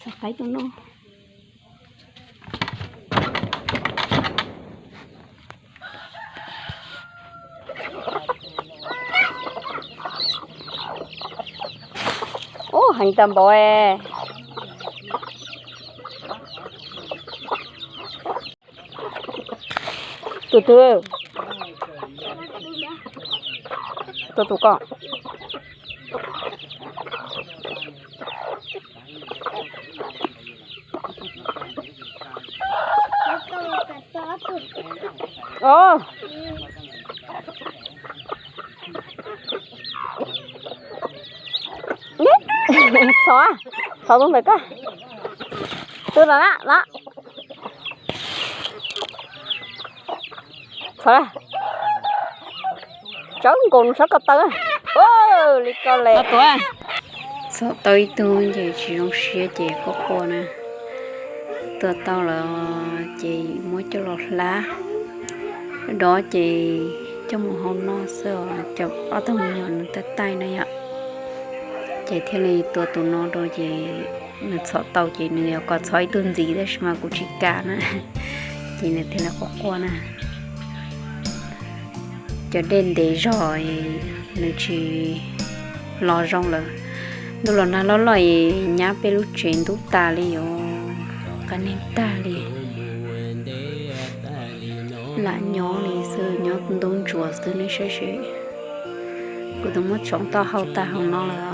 Qaib tus no. Ub, heev tag npaum. Tus twg? Tus tus ko. Txhob, txhob tus ntawd ko. Tus no na, no. Txhob, tsaub nkaus nws sab ko taw. Li ko le. Txhob tau ib tug ces tsis zoo siab ces quaj quaj na. Tua tau lawm ces muab coj los hlab. Dov ces coj mus hau noj xwb os, cov ob tug me nyuam nws taij taij na yom. Ces thiaj li tua tus no rau ces nws txhom tau ces nws yuav kom txhom ib tug ntxiv tab sis mas kuv tsis kam na. Ces nws thiaj li quaj quaj na. Cov dej ntev zog nws tsis los zoo lawm. Ntuj los nag loj loj es nyab peb lub tsev ntub tas li os, qab neeg tag li. Lam nyob li xwb, nyob ntub ntsuav xwb nej saib seb. Kuv twb muab tsoov taub hau tag hauv no lawm.